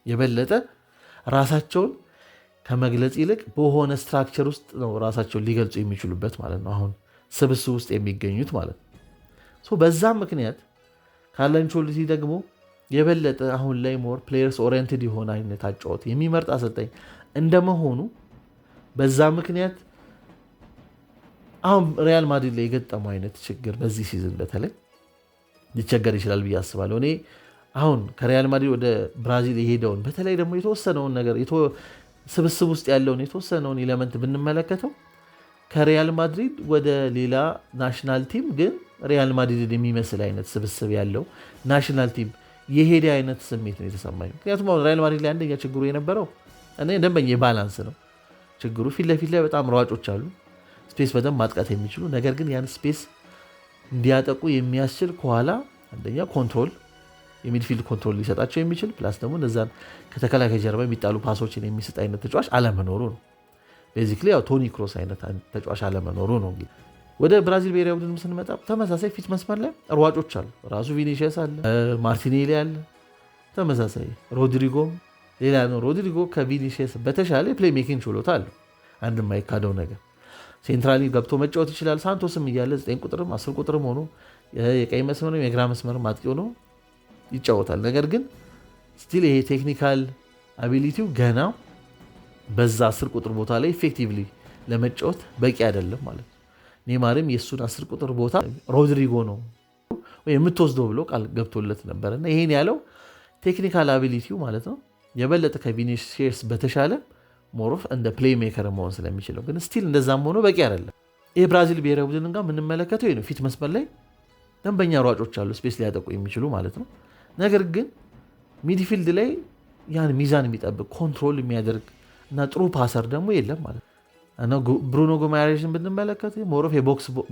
የበለጠ ራሳቸውን ከመግለጽ ይልቅ በሆነ structure ውስጥ ነው ራሳቸውን ሊገልጹ የሚችሉበት ማለት ነው። አሁን ስብስብ ውስጥ የሚገኙት ማለት ነው። በዛም ምክንያት ካርሎ አንቸሎቲ ደግሞ የበለጠ አሁን ላይ more players oriented የሆነ አይነት አጨዋወት የሚመርጥ አሰልጣኝ እንደመሆኑ በዛ ምክንያት አሁን ሪያል ማድሪድ ላይ የገጠመው አይነት ችግር በዚህ season በተለይ ሊቸገር ይችላል ብዬ አስባለሁ። እኔ አሁን ከሪያል ማድሪድ ወደ ብራዚል የሄደውን በተለይ ደግሞ የተወሰነውን ነገር ስብስብ ውስጥ ያለውን የተወሰነውን element ብንመለከተው ከሪያል ማድሪድ ወደ ሌላ national team ግን ሪያል ማድሪድን የሚመስል አይነት ስብስብ ያለው national team የሄደ አይነት ስሜት ነው የተሰማኝ። ምክንያቱም አሁን ሪያል ማድሪድ ላይ አንደኛ ችግሩ የነበረው እኔ ደንበኛ የ balance ነው ችግሩ። ፊት ለፊት ላይ በጣም ሯጮች አሉ፣ space በደንብ ማጥቃት የሚችሉ፣ ነገር ግን ያን space እንዲያጠቁ የሚያስችል ከኋላ አንደኛ control የ midfield control ሊሰጣቸው የሚችል plus ደግሞ እነዛን ከተከላካይ ጀርባ የሚጣሉ pass ኦችን የሚሰጥ አይነት ተጫዋች አለመኖሩ ነው። Basically ያው ቶኒ ክሮስ አይነት ተጫዋች አለመኖሩ ነው። እንግዲህ ወደ ብራዚል ብሔራዊ ቡድን ስንመጣ ተመሳሳይ ፊት መስመር ላይ ሯጮች አሉ። ራሱ ቪኒሺየስ አለ፣ ማርቲኔሊ አለ፣ ተመሳሳይ ሮድሪጎም ሌላ ነው። ሮድሪጎ ከቪኒሺየስ በተሻለ የ playmaking ችሎታ አለው። አንድ የማይካደው ነገር centrally ገብቶ መጫወት ይችላል። ሳንቶስም እያለ 9 ቁጥርም 10 ቁጥርም ሆኖ የቀኝ መስመርም የግራ መስመርም አጥቂ ሆኖ ይጫወታል። ነገር ግን still ይሄ technical ability ው ገና በዛ 10 ቁጥር ቦታ ላይ effectively ለመጫወት በቂ አይደለም ማለት ነው። ኔማርም የእሱን 10 ቁጥር ቦታ ሮድሪጎ ነው የምትወስደው ብሎ ቃል ገብቶለት ነበር እና ይሄን ያለው technical ability ው ማለት ነው የበለጠ ከቪኒሲየስ በተሻለ more of እንደ playmaker መሆን ስለሚችለው፣ ግን still እንደዛም ሆኖ በቂ አይደለም። ይህ ብራዚል ብሔራዊ ቡድን ጋር የምንመለከተው ነው። ፊት መስመር ላይ ደንበኛ ሯጮች አሉ፣ space ሊያጠቁ የሚችሉ ማለት ነው። ነገር ግን midfield ላይ ያን ሚዛን የሚጠብቅ፣ control የሚያደርግ እና ጥሩ passer ደግሞ የለም ማለት ነው። ብሩኖ ጉማሬሽን ብንመለከት more of የ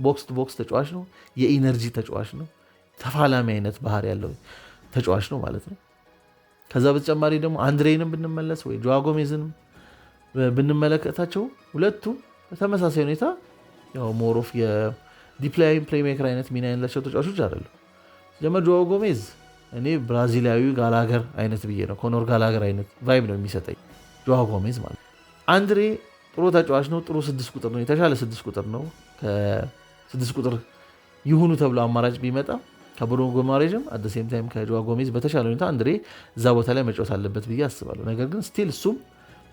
box to box ተጫዋች ነው። የ energy ተጫዋች ነው። ተፋላሚ አይነት ባህሪ ያለው ተጫዋች ነው ማለት ነው። ከዛ በተጨማሪ ደግሞ አንድሬንም ብንመለስ ወይ ጆዋ ጎሜዝንም ብንመለከታቸው ሁለቱም በተመሳሳይ ሁኔታ ያው more of የ deep-lying playmaker አይነት ሚና ያላቸው ተጫዋቾች አይደሉም። ሲጀመር ጆዋ ጎሜዝ እኔ ብራዚላዊ ጋላገር አይነት ብዬ ነው፣ ኮኖር ጋላገር አይነት vibe ነው የሚሰጠኝ ጆዋ ጎሜዝ ማለት። አንድሬ ጥሩ ተጫዋች ነው። ጥሩ 6 ቁጥር ነው። የተሻለ 6 ቁጥር ነው። ከ6 ቁጥር ይሁኑ ተብሎ አማራጭ ቢመጣ ከብሩኖ ጉማሬዥም at same time ከጆዋ ጎሜዝ በተሻለ ሁኔታ አንድሬ እዛ ቦታ ላይ መጫወት አለበት ብዬ አስባለሁ። ነገር ግን still እሱም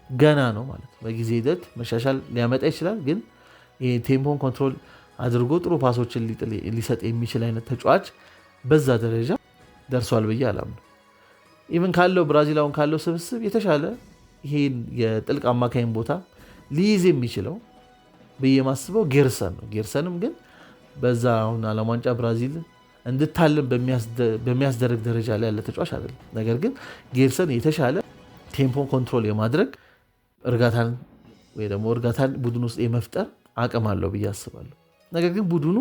ገና ነው ማለት ነው። በጊዜ ሂደት መሻሻል ሊያመጣ ይችላል። ግን tempo ን control አድርጎ ጥሩ pass ኦችን ሊሰጥ የሚችል አይነት ተጫዋች በዛ ደረጃ ደርሷል ብዬ አላምንም። Even ካለው ብራዚል አሁን ካለው ስብስብ የተሻለ ይሄን የጥልቅ አማካኝ ቦታ ሊይዝ የሚችለው ብዬ ማስበው ጌርሰን ነው። ጌርሰንም ግን በዛ አሁን ዓለም ዋንጫ ብራዚል እንድታልም በሚያስደርግ ደረጃ ላይ ያለ ተጫዋች አይደለም። ነገር ግን ጌርሰን የተሻለ Tempo ን control የማድረግ፣ እርጋታን ወይ ደግሞ እርጋታን ቡድን ውስጥ የመፍጠር አቅም አለው ብዬ አስባለሁ። ነገር ግን ቡድኑ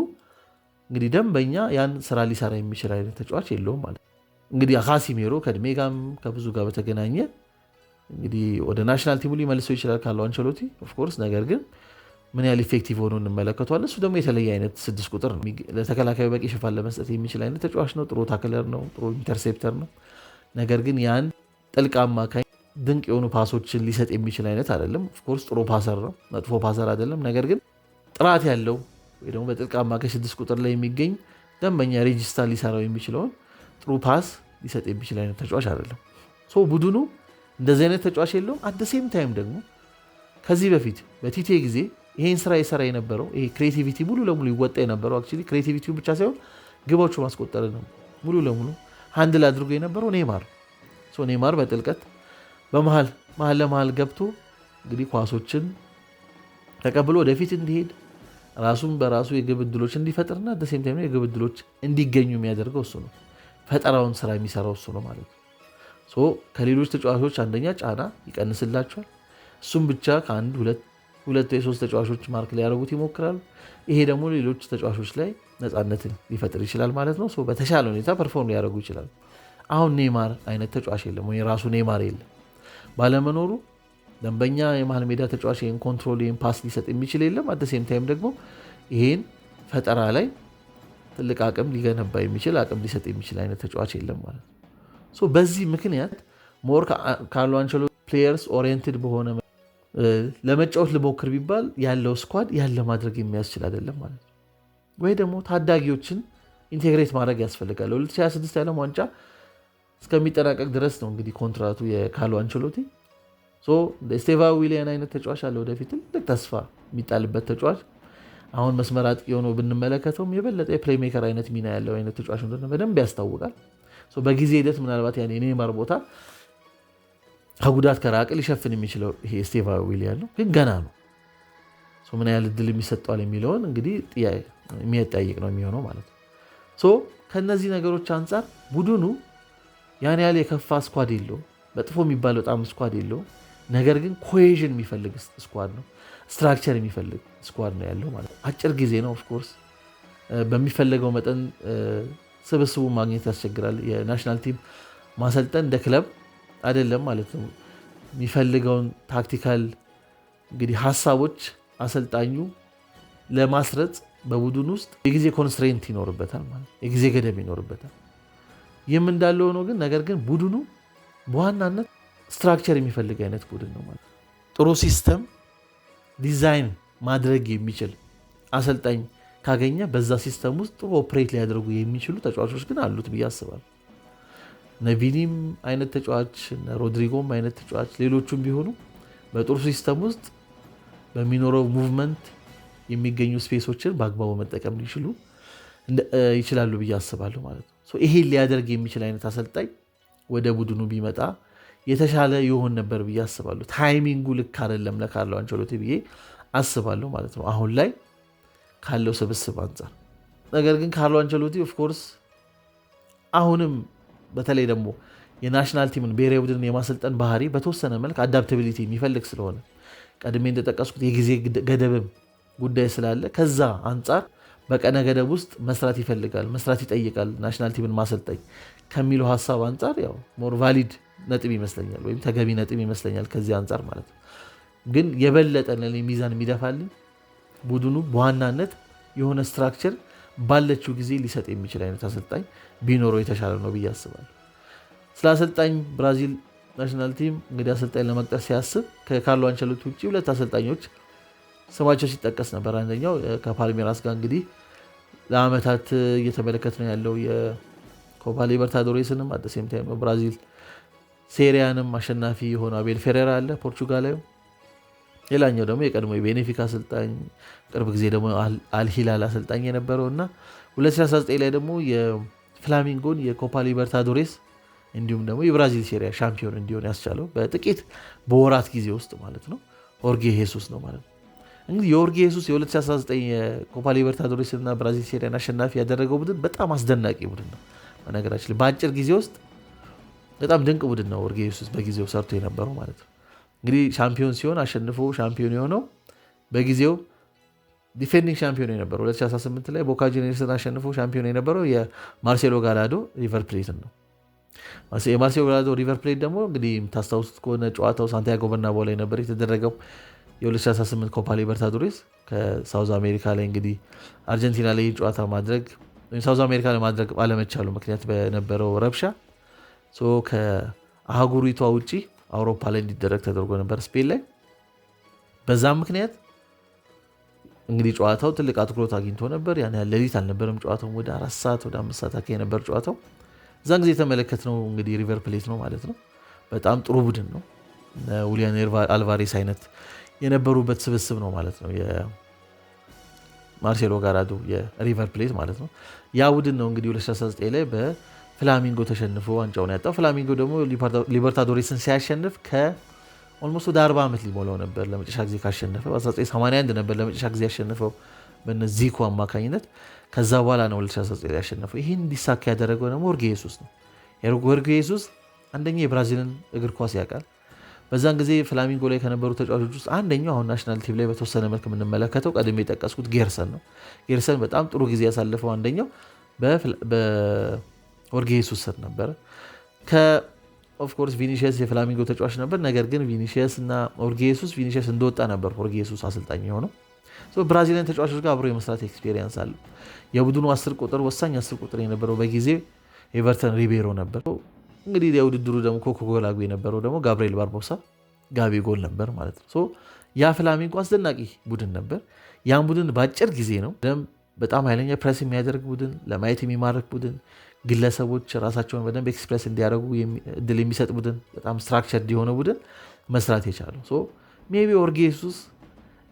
እንግዲህ ደንበኛ ያን ስራ ሊሰራ የሚችል አይነት ተጫዋች የለውም ማለት ነው። እንግዲህ ካሲሜሮ ከእድሜ ጋርም ከብዙ ጋር በተገናኘ እንግዲህ ወደ national team ኡ ሊመልሰው ይችላል ካርሎ አንቸሎቲ of course። ነገር ግን ምን ያህል effective ሆኖ እንመለከተዋለን። እሱ ደግሞ የተለየ አይነት 6 ቁጥር ነው። ለተከላካዩ በቂ ሽፋን ለመስጠት የሚችል አይነት ተጫዋች ነው። ጥሩ tackler ነው። ጥሩ interceptor ነው። ነገር ግን ያን ጥልቅ አማካኝ ድንቅ የሆኑ pass ኦችን ሊሰጥ የሚችል አይነት አይደለም። Of course ጥሩ passer ነው፣ መጥፎ passer አይደለም። ነገር ግን ጥራት ያለው ወይ ደግሞ በጥልቅ አማካኝ 6 ቁጥር ላይ የሚገኝ ደንበኛ regista ሊሰራው የሚችለውን ጥሩ pass ሊሰጥ የሚችል አይነት ተጫዋች አይደለም። So ቡድኑ እንደዚህ አይነት ተጫዋች የለውም። At same time ደግሞ ከዚህ በፊት በቲቴ ጊዜ ይሄን ስራ የሰራ የነበረው፣ ይሄ creativity ሙሉ ለሙሉ ይወጣ የነበረው፣ actually creativity ውን ብቻ ሳይሆን ግቦቹ ማስቆጠር ነው ሙሉ ለሙሉ handle አድርጎ የነበረው ኔይማር። ኔይማር በጥልቀት በመሀል መሀል ለመሀል ገብቶ እንግዲህ ኳሶችን ተቀብሎ ወደፊት እንዲሄድ፣ ራሱን በራሱ የግብ ዕድሎች እንዲፈጥርና at the same time የግብ ዕድሎች እንዲገኙ የሚያደርገው እሱ ነው። ፈጠራውን ስራ የሚሰራው እሱ ነው ማለት ነው። So ከሌሎች ተጫዋቾች አንደኛ ጫና ይቀንስላቸዋል። እሱም ብቻ ከአንድ ሁለት ሁለት ወይ ሶስት ተጫዋቾች mark ሊያደርጉት ይሞክራሉ። ይሄ ደግሞ ሌሎች ተጫዋቾች ላይ ነፃነትን ሊፈጥር ይችላል ማለት ነው። So በተሻለ ሁኔታ perform ሊያደርጉ ይችላሉ። አሁን ኔይማር አይነት ተጫዋች የለም ወይ ራሱ ኔይማር የለም። ባለመኖሩ ደንበኛ የመሀል ሜዳ ተጫዋች ይህን control፣ ይህን pass ሊሰጥ የሚችል የለም። At same time ደግሞ ይሄን ፈጠራ ላይ ትልቅ አቅም ሊገነባ የሚችል፣ አቅም ሊሰጥ የሚችል አይነት ተጫዋች የለም ማለት ነው። So በዚህ ምክንያት more ካርሎ አንቸሎቲ players oriented በሆነ ለመጫወት ልሞክር ቢባል ያለው squad ያን ለማድረግ የሚያስችል አይደለም ማለት ነው። ወይ ደግሞ ታዳጊዎችን integrate ማድረግ ያስፈልጋል። 2026 የዓለም ዋንጫ እስከሚጠናቀቅ ድረስ ነው እንግዲህ ኮንትራቱ የካርሎ አንቸሎቲ። ስቴቫ ዊሊያን አይነት ተጫዋች አለ፣ ወደፊት ትልቅ ተስፋ የሚጣልበት ተጫዋች። አሁን መስመር አጥቂ ሆኖ ብንመለከተውም የበለጠ የ playmaker አይነት ሚና ያለው አይነት ተጫዋች እንደሆነ በደንብ ያስታውቃል። በጊዜ ሂደት ምናልባት ያን የኔይማር ቦታ ከጉዳት ከራቀ ሊሸፍን የሚችለው ይሄ ስቴቫ ዊሊያን ነው፣ ግን ገና ነው። ምን ያህል እድል የሚሰጠዋል የሚለውን እንግዲህ የሚያጠያይቅ ነው የሚሆነው ማለት ነው። ከእነዚህ ነገሮች አንጻር ቡድኑ ያን ያህል የከፋ squad የለውም። መጥፎ የሚባል በጣም squad የለውም። ነገር ግን cohesion የሚፈልግ squad ነው። Structure የሚፈልግ squad ነው ያለው ማለት ነው። አጭር ጊዜ ነው፣ of course በሚፈለገው መጠን ስብስቡ ማግኘት ያስቸግራል። የ national team ማሰልጠን እንደ ክለብ አይደለም ማለት ነው። የሚፈልገውን tactical እንግዲህ ሀሳቦች አሰልጣኙ ለማስረጽ በቡድን ውስጥ የጊዜ constraint ይኖርበታል ማለት የጊዜ ገደብ ይኖርበታል። ይህም እንዳለ ሆኖ ግን ነገር ግን ቡድኑ በዋናነት structure የሚፈልግ አይነት ቡድን ነው ማለት። ጥሩ system design ማድረግ የሚችል አሰልጣኝ ካገኘ በዛ system ውስጥ ጥሩ operate ሊያደርጉ የሚችሉ ተጫዋቾች ግን አሉት ብዬ አስባለሁ። እነ ቪኒም አይነት ተጫዋች፣ እነ ሮድሪጎም አይነት ተጫዋች፣ ሌሎቹም ቢሆኑ በጥሩ system ውስጥ በሚኖረው movement የሚገኙ space ኦችን በአግባቡ መጠቀም ሊችሉ ይችላሉ ብዬ አስባለሁ ማለት ነው። ይሄን ሊያደርግ የሚችል አይነት አሰልጣኝ ወደ ቡድኑ ቢመጣ የተሻለ ይሆን ነበር ብዬ አስባለሁ። Timing ኡ ልክ አይደለም ለካርሎ አንቸሎቲ ብዬ አስባለሁ ማለት ነው አሁን ላይ ካለው ስብስብ አንጻር። ነገር ግን ካርሎ አንቸሎቲ of course አሁንም በተለይ ደግሞ የ national team ን፣ ብሔራዊ ቡድንን የማሰልጠን ባህሪ በተወሰነ መልክ adaptability የሚፈልግ ስለሆነ፣ ቀድሜ እንደጠቀስኩት የጊዜ ገደብም ጉዳይ ስላለ ከዛ አንጻር በቀነ ገደብ ውስጥ መስራት ይፈልጋል፣ መስራት ይጠይቃል። National team ን ማሰልጠኝ ከሚለው ሀሳብ አንጻር ያው more valid ነጥብ ይመስለኛል፣ ወይም ተገቢ ነጥብ ይመስለኛል ከዚህ አንጻር ማለት ነው። ግን የበለጠ ለእኔ ሚዛን የሚደፋልኝ ቡድኑ በዋናነት የሆነ structure ባለችው ጊዜ ሊሰጥ የሚችል አይነት አሰልጣኝ ቢኖረው የተሻለ ነው ብዬ አስባለሁ። ስለ አሰልጣኝ ብራዚል national team እንግዲህ አሰልጣኝ ለመቅጠር ሲያስብ ከካርሎ አንቸሎቲ ውጭ ሁለት አሰልጣኞች ስማቸው ሲጠቀስ ነበር። አንደኛው ከፓልሜራስ ጋር እንግዲህ ለአመታት እየተመለከት ነው ያለው፣ የኮፓ ሊበርታዶሬስንም at same time ብራዚል ሴሪያንም አሸናፊ የሆነው አቤል ፌሬራ አለ ፖርቹጋላዊ። ሌላኛው ደግሞ የቀድሞ የቤኔፊካ አሰልጣኝ፣ ቅርብ ጊዜ ደግሞ አልሂላል አሰልጣኝ የነበረው እና 2019 ላይ ደግሞ የፍላሚንጎን የኮፓ ሊበርታዶሬስ እንዲሁም ደግሞ የብራዚል ሴሪያ ሻምፒዮን እንዲሆን ያስቻለው በጥቂት በወራት ጊዜ ውስጥ ማለት ነው ሆርጌ ሄሱስ ነው ማለት ነው። እንግዲህ የሆርጌ ሄሱስ የ2019 የኮፓ ሊበርታዶሬስ እና ብራዚል ሴሪያን አሸናፊ ያደረገው ቡድን በጣም አስደናቂ ቡድን ነው። በነገራችን ላይ በአጭር ጊዜ ውስጥ በጣም ድንቅ ቡድን ነው ሆርጌ ጄሱስ በጊዜው ሰርቶ የነበረው ማለት ነው። እንግዲህ ሻምፒዮን ሲሆን አሸንፎ ሻምፒዮን የሆነው በጊዜው defending champion የነበረው 2018 ላይ ቦካ ጁኒየርስን አሸንፎ ሻምፒዮን የነበረው የማርሴሎ ጋላዶ ሪቨር ፕሌትን ነው። የማርሴሎ ጋላዶ ሪቨር ፕሌት ደግሞ እንግዲህ የምታስታውሱት ከሆነ ጨዋታው ሳንቲያጎ በርናባው ላይ ነበር የተደረገው። የ2018 ኮፓ ሊበርታዶሬስ ከ South America ላይ እንግዲህ አርጀንቲና ላይ ጨዋታ ማድረግ ወይም South America ላይ ማድረግ ባለመቻሉ ምክንያት በነበረው ረብሻ ከአህጉሪቷ ውጪ አውሮፓ ላይ እንዲደረግ ተደርጎ ነበር፣ ስፔን ላይ። በዛም ምክንያት እንግዲህ ጨዋታው ትልቅ አትኩሮት አግኝቶ ነበር። ያን ያህል ሌሊት አልነበረም ጨዋታው፣ ወደ 4 ሰዓት ወደ 5 ሰዓት አካባቢ ነበር ጨዋታው። እዛን ጊዜ የተመለከትነው እንግዲህ ሪቨር ፕሌት ነው ማለት ነው። በጣም ጥሩ ቡድን ነው። ሁሊያን አልቫሬስ አይነት የነበሩበት ስብስብ ነው ማለት ነው። የማርሴሎ ጋራዶ የሪቨር ፕሌት ማለት ነው። ያ ቡድን ነው እንግዲህ 2019 ላይ በፍላሚንጎ ተሸንፎ ዋንጫውን ያጣው። ፍላሚንጎ ደግሞ ሊበርታዶሬስን ሲያሸንፍ ከ almost ወደ 40 ዓመት ሊሞላው ነበር ለመጨረሻ ጊዜ ካሸነፈ። በ1981 ነበር ለመጨረሻ ጊዜ ያሸነፈው በነ ዚኮ አማካኝነት። ከዛ በኋላ ነው 2019 ላይ ያሸነፈው። ይህን እንዲሳካ ያደረገው ደግሞ ሆርጌ ጄሱስ ነው። ሆርጌ ጄሱስ አንደኛ የብራዚልን እግር ኳስ ያውቃል። በዛን ጊዜ ፍላሚንጎ ላይ ከነበሩ ተጫዋቾች ውስጥ አንደኛው አሁን national team ላይ በተወሰነ መልክ የምንመለከተው ቀድሜ የጠቀስኩት ጌርሰን ነው። ጌርሰን በጣም ጥሩ ጊዜ ያሳለፈው አንደኛው በሆርጌ ጄሱስ ስር ነበረ። Of course ቪኒሺየስ የፍላሚንጎ ተጫዋች ነበር። ነገር ግን ቪኒሺየስ እና ሆርጌ ጄሱስ፣ ቪኒሺየስ እንደወጣ ነበር ሆርጌ ጄሱስ አሰልጣኝ የሆነው። Brazilian ተጫዋቾች ጋር አብሮ የመስራት experience አለ። የቡድኑ 10 ቁጥር፣ ወሳኝ 10 ቁጥር የነበረው በጊዜ ኤቨርተን ሪቤሮ ነበር። እንግዲህ የውድድሩ ደግሞ ኮከብ ጎል አግቢ የነበረው ደግሞ ጋብርኤል ባርቦሳ፣ ጋቢ ጎል ነበር ማለት ነው። ያ ፍላሚንጎ አስደናቂ ቡድን ነበር። ያን ቡድን በአጭር ጊዜ ነው በጣም ኃይለኛ ፕሬስ የሚያደርግ ቡድን፣ ለማየት የሚማርክ ቡድን፣ ግለሰቦች ራሳቸውን በደንብ express እንዲያደርጉ እድል የሚሰጥ ቡድን፣ በጣም structured የሆነ ቡድን መስራት የቻለው። Maybe ሆርጌ ጄሱስ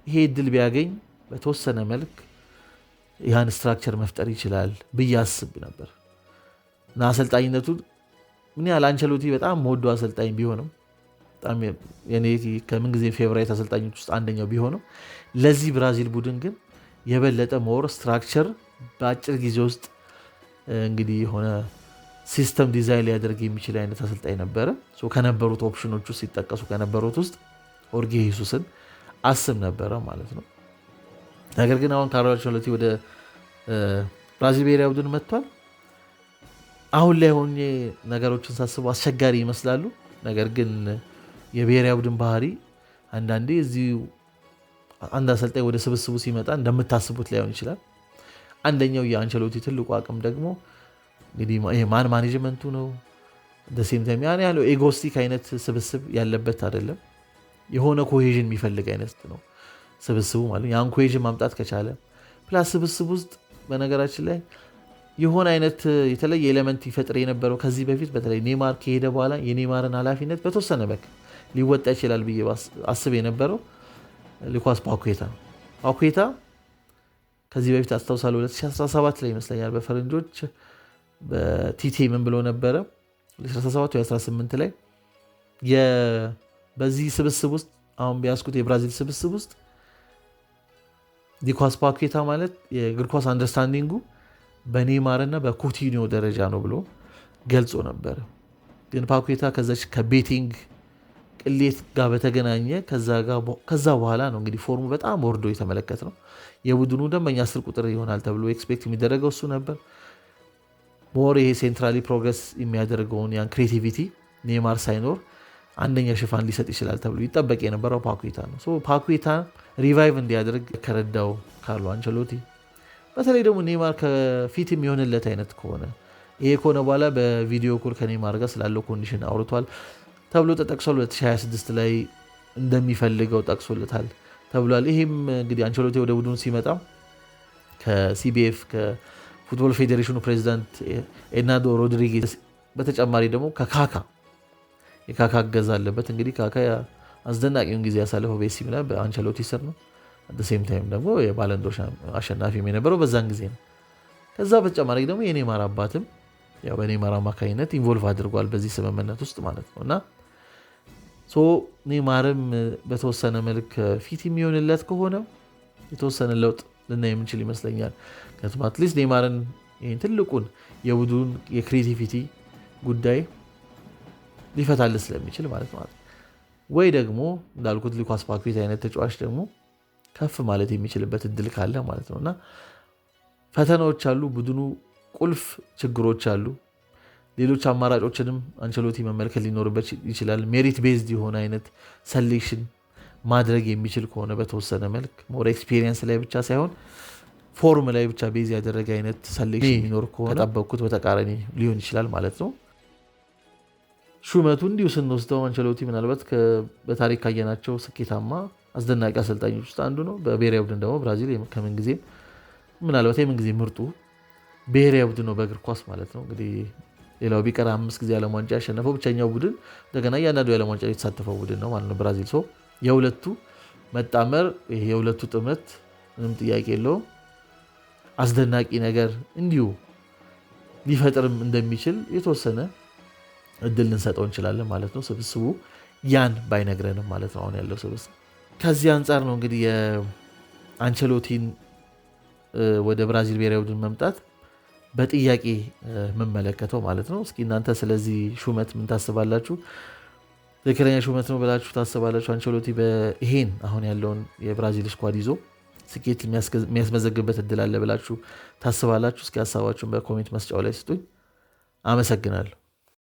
ይሄ እድል ቢያገኝ በተወሰነ መልክ ያን structure መፍጠር ይችላል ብዬ አስብ ነበር። እና አሰልጣኝነቱ ምን ያህል አንቸሎቲ በጣም የምወደው አሰልጣኝ ቢሆንም፣ በጣም የኔ ከምንጊዜ favorite አሰልጣኞች ውስጥ አንደኛው ቢሆንም፣ ለዚህ ብራዚል ቡድን ግን የበለጠ more structure በአጭር ጊዜ ውስጥ እንግዲህ የሆነ system design ሊያደርግ የሚችል አይነት አሰልጣኝ ነበረ። ከነበሩት ኦፕሽኖች ውስጥ፣ ሲጠቀሱ ከነበሩት ውስጥ ሆርጌ ጄሱስን አስብ ነበረ ማለት ነው። ነገር ግን አሁን ካርሎ አንቸሎቲ ወደ ብራዚል ብሔራዊ ቡድን መጥቷል። አሁን ላይ ሆኜ ነገሮችን ሳስበው አስቸጋሪ ይመስላሉ። ነገር ግን የብሔራዊ ቡድን ባህሪ አንዳንዴ እዚሁ አንድ አሰልጣኝ ወደ ስብስቡ ሲመጣ እንደምታስቡት ላይሆን ይችላል። አንደኛው የአንቸሎቲ ትልቁ አቅም ደግሞ እንግዲህ man management ኡ ነው። Same time ያን ያለው egoistic አይነት ስብስብ ያለበት አይደለም። የሆነ cohesion የሚፈልግ አይነት ነው ስብስቡ ማለት። ያን cohesion ማምጣት ከቻለ፣ plus ስብስብ ውስጥ በነገራችን ላይ የሆነ አይነት የተለየ element ይፈጥር የነበረው ከዚህ በፊት በተለይ ኔማር ከሄደ በኋላ የኔማርን ኃላፊነት በተወሰነ መልክ ሊወጣ ይችላል ብዬ አስብ የነበረው ሉካስ ፓኩዌታ ነው። ፓኩዌታ ከዚህ በፊት አስታውሳለሁ፣ 2017 ላይ ይመስለኛል በፈረንጆች በቲቴ ምን ብሎ ነበረ? 2017 ወይ 18 ላይ በዚህ ስብስብ ውስጥ፣ አሁን ቢያስኩት የብራዚል ስብስብ ውስጥ ሉካስ ፓኩዌታ ማለት የእግር ኳስ understanding ኡ በኔማር እና በኩቲኒዮ ደረጃ ነው ብሎ ገልጾ ነበረ። ግን ፓኩዌታ ከዛች ከ betting ቅሌት ጋር በተገናኘ ከዛ በኋላ ነው እንግዲህ form ኡ በጣም ወርዶ የተመለከትነው። የቡድኑ ደንበኛ 10 ቁጥር ይሆናል ተብሎ expect የሚደረገው እሱ ነበር። More ይሄ centrally progress የሚያደርገውን ያን creativity ኔማር ሳይኖር አንደኛ ሽፋን ሊሰጥ ይችላል ተብሎ ይጠበቅ የነበረው ፓኩዌታ ነው። ፓኩዌታ revive እንዲያደርግ ከረዳው ካርሎ አንቸሎቲ፣ በተለይ ደግሞ ኔማር ከፊት የሚሆንለት አይነት ከሆነ፣ ይሄ ከሆነ በኋላ በ video call ከኔማር ጋር ስላለው condition አውርቷል ተብሎ ተጠቅሷል። 2026 ላይ እንደሚፈልገው ጠቅሶለታል ተብሏል። ይሄም እንግዲህ አንቸሎቲ ወደ ቡድኑ ሲመጣ ከ CBF፣ ከ football ፌዴሬሽኑ ፕሬዚዳንት ኤድናልዶ ሮድሪጌዝ፣ በተጨማሪ ደግሞ ከካካ፣ የካካ እገዛ አለበት። እንግዲህ ካካ አስደናቂውን ጊዜ ያሳለፈው በኤሲ ሚላን በአንቸሎቲ ስር ነው። Same time ደግሞ የባለንዶር አሸናፊም የነበረው በዛን ጊዜ ነው። ከዛ በተጨማሪ ደግሞ የኔማር አባትም ያው በኔማር አማካኝነት involve አድርጓል በዚህ ስምምነት ውስጥ ማለት ነው። እና ኔማርም በተወሰነ መልክ fit የሚሆንለት ከሆነ የተወሰነ ለውጥ ልናይ የምንችል ይመስለኛል። ምክንያቱም at least ኔማርን ይህን ትልቁን የቡድን የ creativity ጉዳይ ሊፈታልህ ስለሚችል ማለት ነው። ወይ ደግሞ እንዳልኩት ሉካስ ፓኩዌታ አይነት ተጫዋች ደግሞ ከፍ ማለት የሚችልበት እድል ካለ ማለት ነው። እና ፈተናዎች አሉ፣ ቡድኑ ቁልፍ ችግሮች አሉ። ሌሎች አማራጮችንም አንቸሎቲ መመልከት ሊኖርበት ይችላል። Merit based የሆነ አይነት selection ማድረግ የሚችል ከሆነ፣ በተወሰነ መልክ more experience ላይ ብቻ ሳይሆን form ላይ ብቻ base ያደረገ አይነት selection የሚኖር ከሆነ ከጠበቅኩት በተቃራኒ ሊሆን ይችላል ማለት ነው። ሹመቱ እንዲሁ ስንወስደው አንቸሎቲ ምናልባት በታሪክ ካየናቸው ስኬታማ አስደናቂ አሰልጣኞች ውስጥ አንዱ ነው። በብሔራዊ ቡድን ደግሞ ብራዚል ከምንጊዜም ምናልባት የምንጊዜ ምርጡ ብሔራዊ ቡድን ነው በእግር ኳስ ማለት ነው። እንግዲህ ሌላው ቢቀር 5 ጊዜ ዓለም ዋንጫ ያሸነፈው ብቸኛው ቡድን፣ እንደገና እያንዳንዱ የዓለም ዋንጫ የተሳተፈው ቡድን ነው ማለት ነው ብራዚል። So የሁለቱ መጣመር፣ የሁለቱ ጥምረት ምንም ጥያቄ የለውም አስደናቂ ነገር እንዲሁ ሊፈጥርም እንደሚችል የተወሰነ እድል ልንሰጠው እንችላለን ማለት ነው። ስብስቡ ያን ባይነግረንም ማለት ነው አሁን ያለው ስብስብ። ከዚህ አንጻር ነው እንግዲህ የአንቸሎቲን ወደ ብራዚል ብሔራዊ ቡድን መምጣት በጥያቄ የምመለከተው ማለት ነው። እስኪ እናንተ ስለዚህ ሹመት ምን ታስባላችሁ? ትክክለኛ ሹመት ነው ብላችሁ ታስባላችሁ? አንቸሎቲ ይሄን አሁን ያለውን የብራዚል squad ይዞ ስኬት የሚያስመዘግብበት እድል አለ ብላችሁ ታስባላችሁ? እስኪ ሀሳባችሁን በ comment መስጫው ላይ ስጡኝ። አመሰግናለሁ።